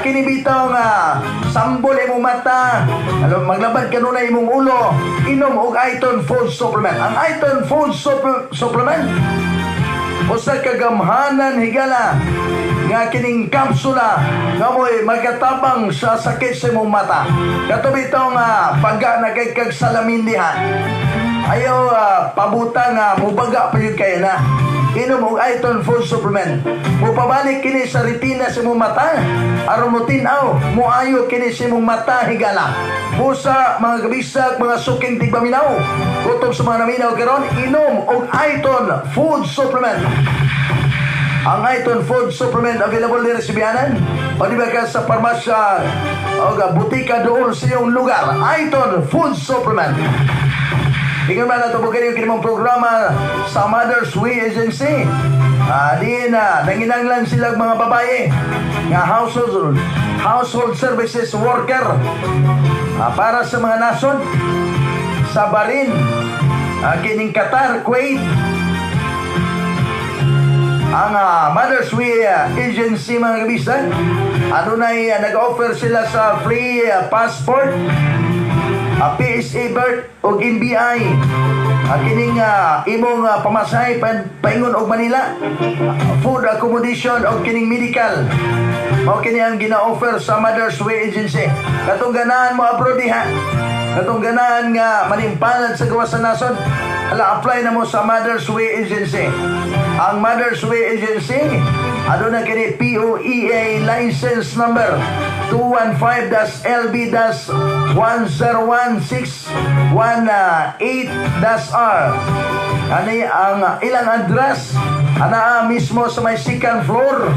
kini bitaw nga sambol imong mata, ano, maglabad kanunay imong ulo, inom og Iton Food Supplement. Ang Iton Food Supplement usa ka gamhanan, higala, nga kining kapsula nga mo'y magatabang sa sakit sa imong mata. Kato bitong baga na kay kag salamin diha. Ayaw pabuta nga mubaga pa yun kayo na. Inom og Iton Food Supplement. Mupabalik kini sa retina sa imong mata. Aron mo tin-aw, moayo kini sa imong mata, higala. Busa, mga kabisag, mga suking tigpaminaw. Kutob sa mga naminaw karon, inom og Iton Food Supplement. Ang Iton Food Supplement available diri sa Bianan o di ba ka sa parmasya o butika doon sa iyong lugar. Iton Food Supplement. Ingon man nato po kayo kini programa sa Mother's Way Agency. Di na nanginanglan sila mga babae nga household household services worker para sa mga nasod sa Bahrain, kining Qatar, Kuwait. Ang Mother's Way Agency, mga kabisan, adunay nag-offer sila sa free passport, PSA birth ug NBI. Kining imong pamasahe paingon og Manila, food, accommodation og kining medical. Mao kini ang gina-offer sa Mother's Way Agency. Katong ganahan mo abroad diha, katong ganahan nga manimpalad sa gawas sa nasod, hala, apply na mo sa Mother's Way Agency. Ang Mother's Way Agency, aduna kini POEA license number 215-LB-101618-R. Ani ang ilang address, anaa mismo sa may second floor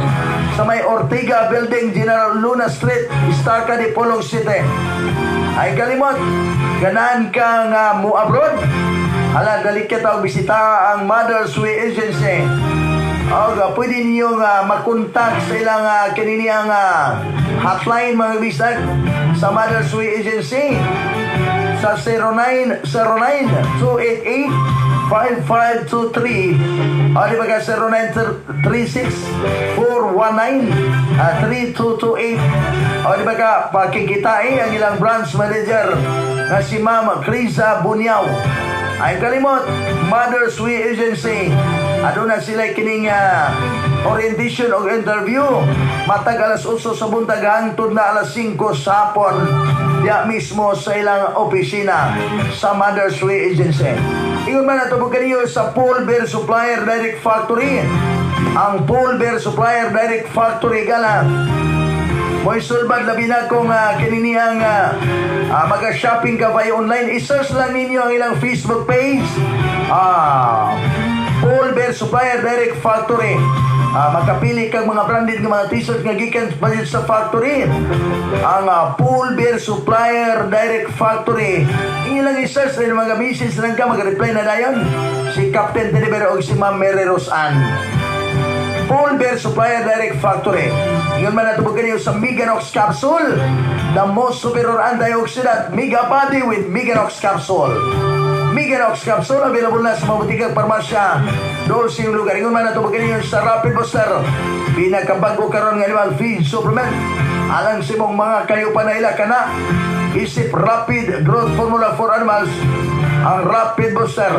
sa may Ortega Building, General Luna Street, Estaca Dipolog City. Ay kalimot, ganahan ka nga mo abroad, hala, dali kita og bisita ang Mother's Way Agency. Og pwede ninyo nga makontak sa ilang kanini ang hotline, mga bisag, sa Mother's Way Agency sa 0909 288 5523 o di ba ka 0936 419 3228 o di ba ka pakikitain ang ilang branch manager na si Ma'am Krisa Bunyaw. Ay kalimot, Mother's Way Agency. Aduna sila kining orientation o interview. Matag alas 8 sa buntag hangtod na alas 5 sa hapon. Diya mismo sa ilang opisina sa Mother's Way Agency. Ingon man ato po kaniyo sa Paul Bear Supplier Direct Factory. Ang Paul Bear Supplier Direct Factory, gala, mo'y sulbad labi na kung kininihang maga-shopping ka via online. I-search lang ninyo ang ilang Facebook page. Paul Bear Supplier Direct Factory. Makapili kag mga branded nga mga t-shirt nga gikan pa sa factory. Ang Paul Bear Supplier Direct Factory. Inyo lang i-search rin, mga message lang ka, mag-reply na dayon si Captain Teddy o si Ma'am Mary Rosan. Paul Bear Supplier Direct Factory. Ingon man nato kaniyo sa Meganox Capsule, the most superior antioxidant, Mega Body with Meganox Capsule. Meganox Capsule available na sa mga butikang parmasya doon sa iyong lugar. Ingon man nato kaniyo sa Rapid Booster, pinakabago karon nga animal feed supplement. Alang sa imong mga kayupan na ila kana, isip Rapid Growth Formula for Animals, ang Rapid Booster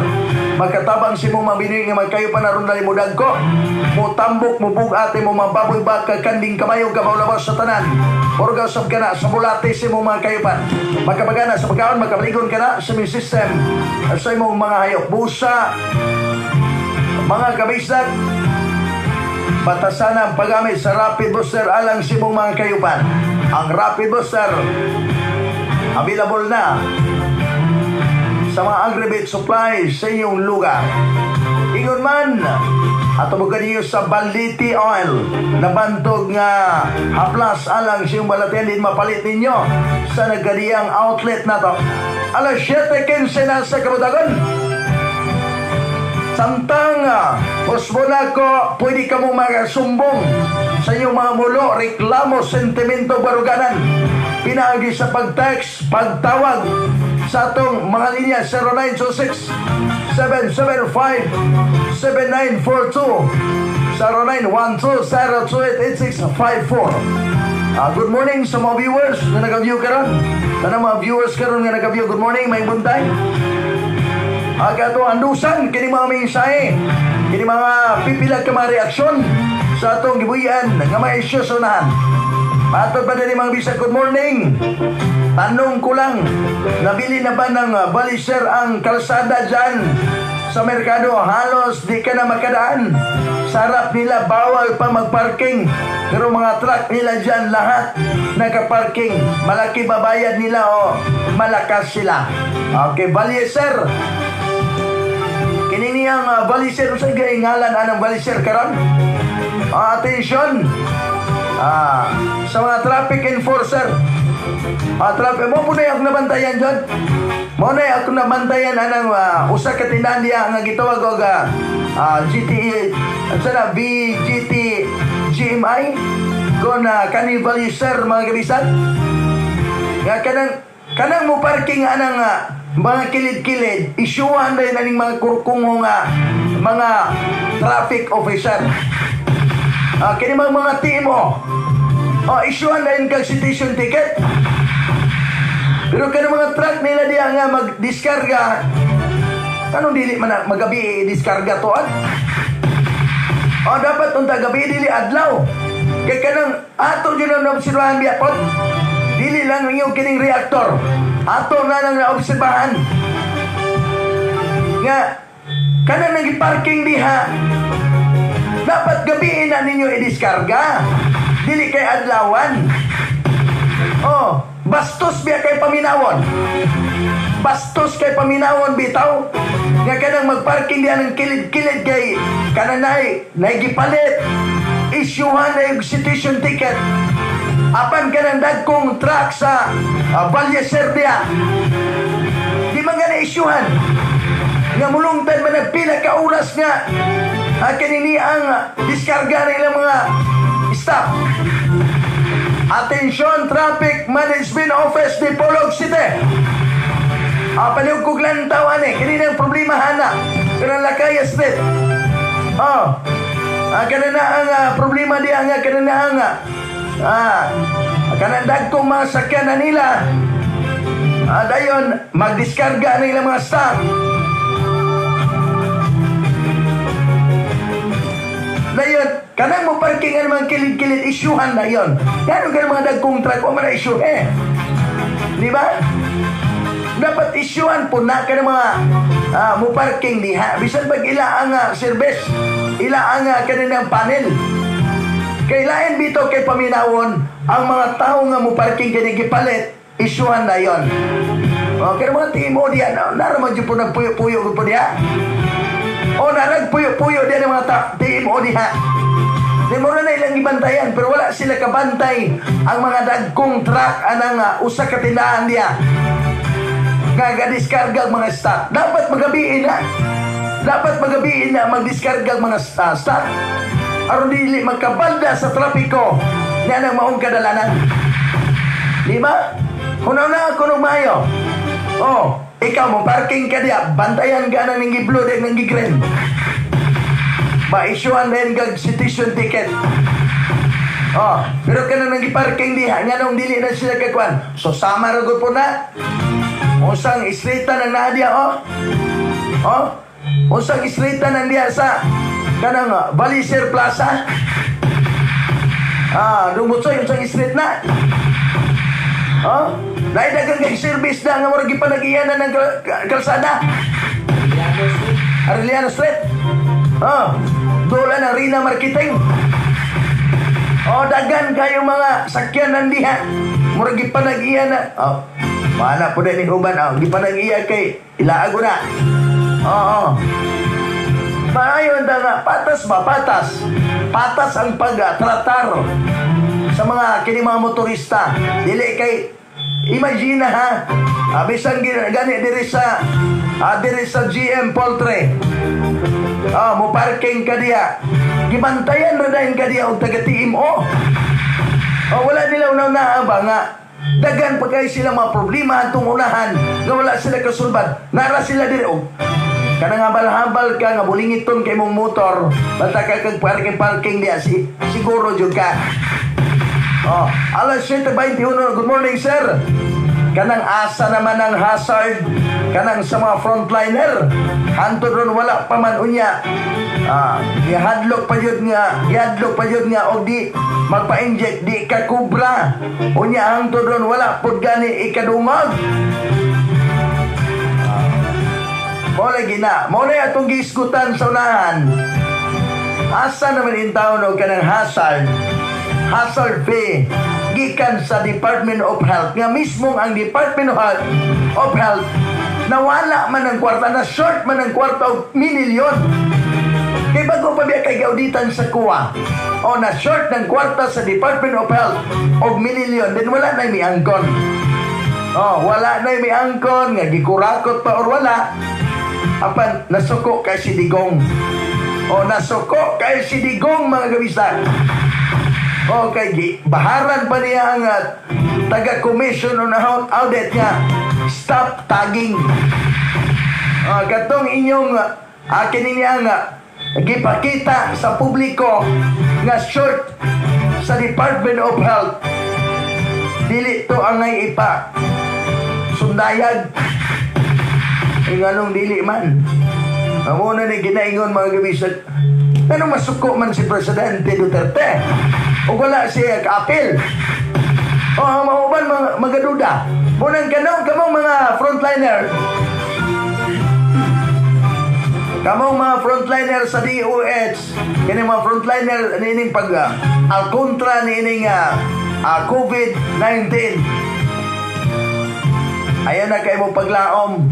makatabang si mong mabini nga magkayupan aron dali mo dagko, mo tambok, mo bugat mo mga baboy, baka, kanding, kabayo, kabaw, lawas sa tanan. Orga usab kana sa bulate sa imong mga kayupan, makapagana sa pagkaon, makabaligon kana sa immune system sa imong mga hayop. Busa, mga kabisag, Batasan ang paggamit sa Rapid Booster alang sa imong mga kayupan. Ang Rapid Booster available na sa mga aggregate supplies sa inyong lugar. Ingon man, ato mo kaniyo sa Baliti Oil na bantog nga haplas alang sa iyong balatian din mapalit ninyo sa nagkadiyang outlet na to. Alas 7:15 na sa Kabutagon. Samtang Osmonako, pwede ka mong makasumbong sa inyong mga mulo, reklamo, sentimento, baruganan. Pinaagi sa pag-text, pagtawag sa atong mga linya 0926 775 7942 0912 028 8654. Good morning sa mga viewers na nag-view karon. Tanang mga viewers karon nga nag-view, good morning, may buntay. Aga ato andusan kini mga mensahe, kini mga pipila ka mga reaksyon sa atong gibuhian nga mga isyu sa unahan. Matod pa din mga bisag, good morning. Tanong ko lang, nabili na ba ng baliser ang kalsada dyan sa merkado? Halos di ka na makadaan. Sa harap nila bawal pa magparking. Pero mga truck nila dyan lahat nakaparking. Malaki babayad nila o malakas sila. Okay, baliser. Kini niyang baliser, sa ngalan anang baliser karon? Attention. Sa mga traffic enforcer. Traffic mo po na akong nabantayan dyan. Mo na akong nabantayan anang usa ka tindahan diya nga gitawag og GTE, ano na, BGT GMI kon kani baliser mga kabisan. Nga kanang mo parking anang mga kilid-kilid, isyuhan din aning mga kurkungo nga mga traffic officer. Kini mga TMO. Isyuhan din kag citation ticket. Pero kani mga truck nila diya nga magdiskarga, anong dili man magabi i-diskarga to an? Dapat unta gabi dili adlaw. Kay kanang ato jud ang naobserbahan biya pod. Dili lang ninyo kining reaktor. Ato na nang naobserbahan nga kanang nagi-parking diha dapat gabiin na ninyo i-diskarga. Dili kay adlawan. Bastos biya kay paminawon. Bastos kay paminawon bitaw. Nga kanang magparking diha ng kilid-kilid kay kanang naigipalit. Isyuhan na yung citation ticket. Apan kanang dagkong truck sa Valle Serbia. Di man nga na-isyuhan. Nga mulungtad man nagpila ka oras nga kanini ang diskarga ng ilang mga staff. Atensyon, Traffic Management Office di Polog City. Palihog kog lantaw ani, kini ang problema hana. Kanang Lakaya Street. Kana na ang problema diha nga kana na ang kanang dagkong mga sakyan na nila. Dayon magdiskarga na ilang mga staff. Dayon kanang mo parking ang mga kilid-kilid isyuhan na yon. Gano'n ka mga dagkong truck o mga issue eh. Di ba? Dapat isyuhan po na ka ng mga mo parking diha. Bisan pag ila ang service, ila ang kanilang panel. Kailain bito kay paminawon ang mga tao nga mo parking kini gipalit, isyuhan na yon. Kaya mga timo diha, naraman dyan po nagpuyo-puyo po diha. O naragpuyo-puyo diha ng mga TMO diha. Di mo na ilang ibantayan, pero wala sila kabantay ang mga dagkong truck anang usa ka tindahan diha. Nga gadiskarga ang mga stock. Dapat magabiin na. Dapat magabiin na magdiskarga ang mga stock. Aron dili magkabalda sa trapiko nga nang maong kadalanan. Di ba? Hunaw na ako nung Mayo. Oh, ikaw mo parking ka diya, bantayan ka na ng blue dahil ng green. Ma-issuean din kag citation ticket. Oh, pero ka na nang parking diha, nga nung dili na sila kagkuan. So sama ra gud po na. Usang islita nang naa diha, oh. Oh, usang islita nang diha sa kanang Baliser Plaza. Dumutsoy usang street na. Oh, lahi daghang kay service na nga murag gipanagiyanan ng kalsada. Arellano Street. Oh, Dola ng Rina Marketing. O, dagan kayo mga sakyanan diha. Murag gipanag-iya na. Oh, mahala po din ni uban. Oh, gipanag-iya kay ilaago na. Oo. Maayon ta nga, patas ba? Patas. Patas ang pagtratar sa mga kini mga motorista. Dili kay imagine ha. Bisan gani diri sa GM Poultry. Ah, mo parking ka diha. Gibantayan ra dayon ka diha og taga TMO. Oh, wala nila una ba nga dagan pa kay sila mga problema atong unahan nga wala sila kasulbad. Nara sila diri og kanang habal-habal ka nga bulingiton kay mong motor, basta ka kag parking parking diha si siguro jud ka. Oh, alas 7:21. Good morning, sir. Kanang asa naman ang hazard kanang sa mga frontliner. Hantod ron wala pa man unya. Ah, gihadlok pa jud nga og di magpa-inject di ka kubra. Unya hangtod ron wala pud gani ikadungog. Ah, mao lagi na, mao na atong giisgutan sa unahan. Asa naman in town og kanang hazard fee gikan sa Department of Health nga mismong ang Department of Health nawala man ang kwarta, na short man ang kwarta og milyon kay bago pa biya kay gauditan sa kuwa o na short ng kwarta sa Department of Health og milyon, then wala na miangkon. Oh, wala na miangkon nga gikurakot pa or wala. Apan nasuko kay si Digong. O, nasuko kay si Digong, mga kabisdak. O kay baharan pa niya ang taga-commission on audit nga stop tagging. Katong inyong akin niya nga gipakita sa publiko nga short sa Department of Health, dili to angay ipa sundayag. Eh, nganong dili man? Amo na ni ginaingon, mga kabisag, nganong masuko man si Presidente Duterte o wala siya kaapil? O ang mga uban mga magaduda. Munang kanong kamong mga frontliner, kamong mga frontliner sa DOH, kini mga frontliner niining pag al kontra niining COVID-19. Ayan na kay mo paglaom.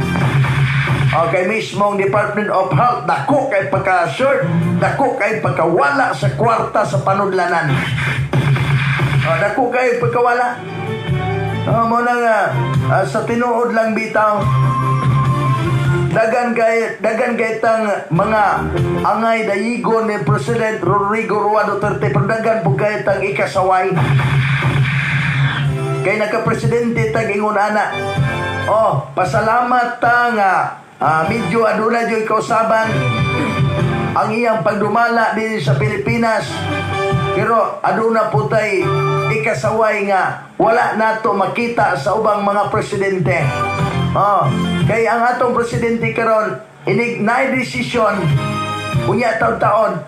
Okay, mismong Department of Health, dako kay pagka-short, dako kay pagkawala sa kwarta sa panudlanan. Oh, dako kay pagkawala. Oh, mo na nga, sa tinuod lang bitaw, dagan kay tang mga angay dayigon ni President Rodrigo Roa Duterte, pero dagan pud kay tang ikasaway. Kay nagka-presidente tag ingon ana. Oh, pasalamat ta nga medyo aduna jud kausaban ang iyang pagdumala din sa Pilipinas. Pero aduna po tay ikasaway nga wala nato makita sa ubang mga presidente. Oh, kay ang atong presidente karon inig na desisyon unya taon-taon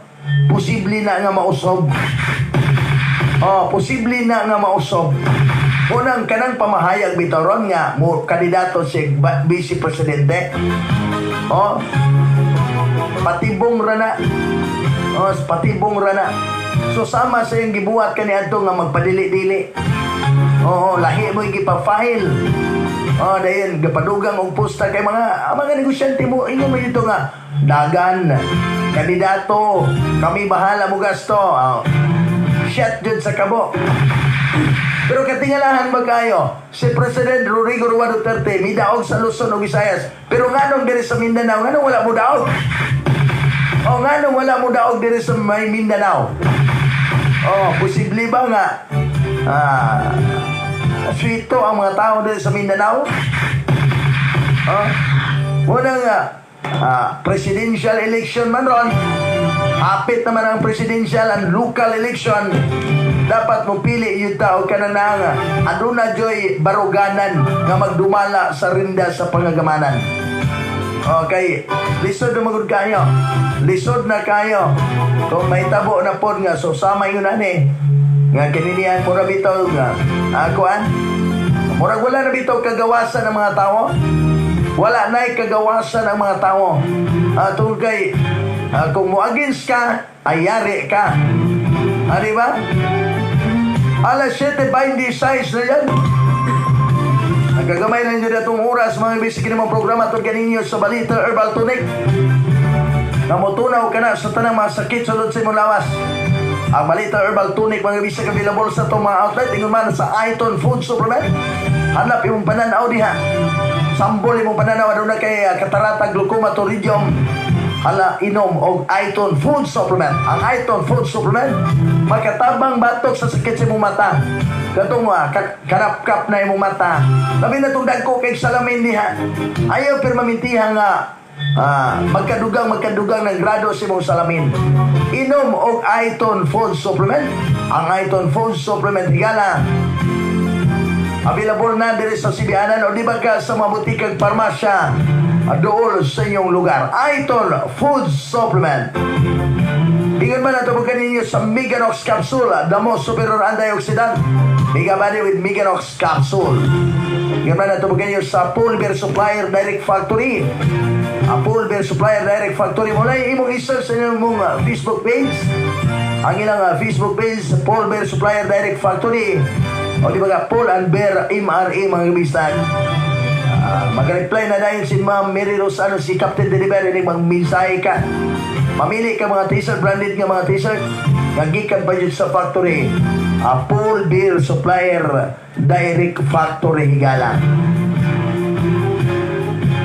posible na nga mausob. Oh, posible na nga mausob. Unang kanang pamahayag bitaw ron nga mo kandidato si vice presidente. Oh. Patibong ra na. Oh, patibong ra na. So sama sa iyang gibuhat kaniadto nga magpadili-dili. Oo, lahi mo yung gipa-file. Oh, dayon gapadugang og posta kay mga negosyante mo ingon mo dito nga dagan kandidato, kami bahala mo gasto. Oh. Shot jud sa kabo. Pero katingalahan ba kayo? Si President Rodrigo Roa Duterte midaog sa Luzon ug Visayas. Pero nganong diri sa Mindanao, nganong wala mo daog? O nganong wala mo daog diri sa may Mindanao? Oh, posible ba nga swito ang mga tao diri sa Mindanao? Oh, muna nga presidential election man ron. Hapit naman ang presidential and local election. Dapat mo pili yung tao ka na nga aduna joy baruganan nga magdumala sa rinda sa pangagamanan. Okay, lisod na magud kayo. Lisod na kayo. Kung may tabo na pod nga so sama yun ani. Nga kininian mura bitaw nga kuan. Murag wala na bitaw kagawasan ng mga tao. Wala na'y kagawasan ang mga tao. Tungod kay kung mo against ka, ay yari ka. Di ba? Alas 7:26 na yan. Nagagamay na ninyo atong oras, mga bisig kini mga programa tungkol kaninyo sa Balita Herbal Tonic. Namutunaw ka na sa tanang mga sakit sulod sa imong lawas. Ang Balita Herbal Tonic, mga bisig, available sa itong mga outlet. Ingon man sa Iton Food Supplement. Hanap imong pananaw diha. Sambol imong pananaw aduna kay katarata, glaucoma, pterygium. Hala, inom og Iton Food Supplement. Ang Iton Food Supplement makatabang batok sa sakit sa imong mata. Katong kanapkap na imong mata. Labi na itong dagko kay salamin diha. Ayaw permamintiha nga magkadugang ng grado sa imong salamin. Inom og Iton Food Supplement. Ang Iton Food Supplement, higala, available na diri sa Sibianan o di ba ka sa mga butikag parmasya dool sa inyong lugar. Iton Food Supplement. Ingon man ato kaninyo sa Meganox Capsule, the most superior antioxidant. Mega Body with Meganox Capsule. Ingon man ato kaninyo sa Full Beer Supplier Direct Factory. Ang Full Beer Supplier Direct Factory mo na imong isa sa inyong Facebook page. Ang ilang Facebook page, Paul Beer Supplier Direct Factory. O di ba ka, Paul and Bear MRA, mga kabistan. Mag-reply na dahil si Ma'am Mary Rosano, si Captain Delivery ni mga mensahe ka. Mamili ka mga t-shirt, branded nga mga t-shirt, nga gikan pa yun sa factory. Paul Beer Supplier Direct Factory, higala.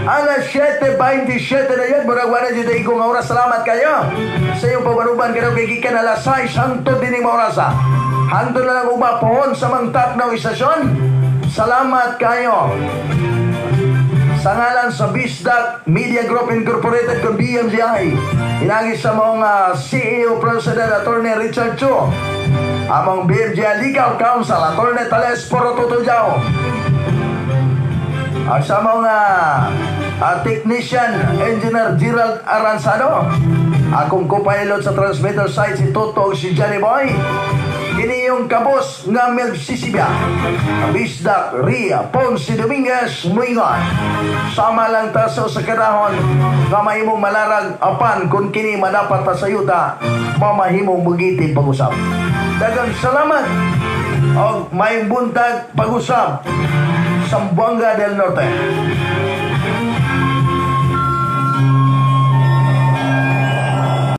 Alas 7:27 na yan. Murag wala dito ikong oras. Salamat kayo sa iyong pagbaruban kayo kay gikan alas 6 hangtod din yung oras. Hangtod na lang uba pohon sa mangtap ng istasyon. Salamat kayo. Sa ngalan sa Bisdak Media Group Incorporated kung BMGI. Inagi sa mga CEO President Attorney Richard Chu. Among BMGI Legal Counsel Attorney Tales Porototojaw. Ang sa mga technician, Engineer Gerald Aranzado. Akong co-pilot sa transmitter side si Toto si Johnny Boy. Kini yung kabos nga magsisibya. Bisdak Ria Ponce Dominguez Muingon. Sama lang ta sa kadahon nga mahimong malarag apan kung kini madapat ta sa yuta, mamahimong mugiti pag-usap. Daghang salamat og maayong buntag pag-usap, Zamboanga del Norte.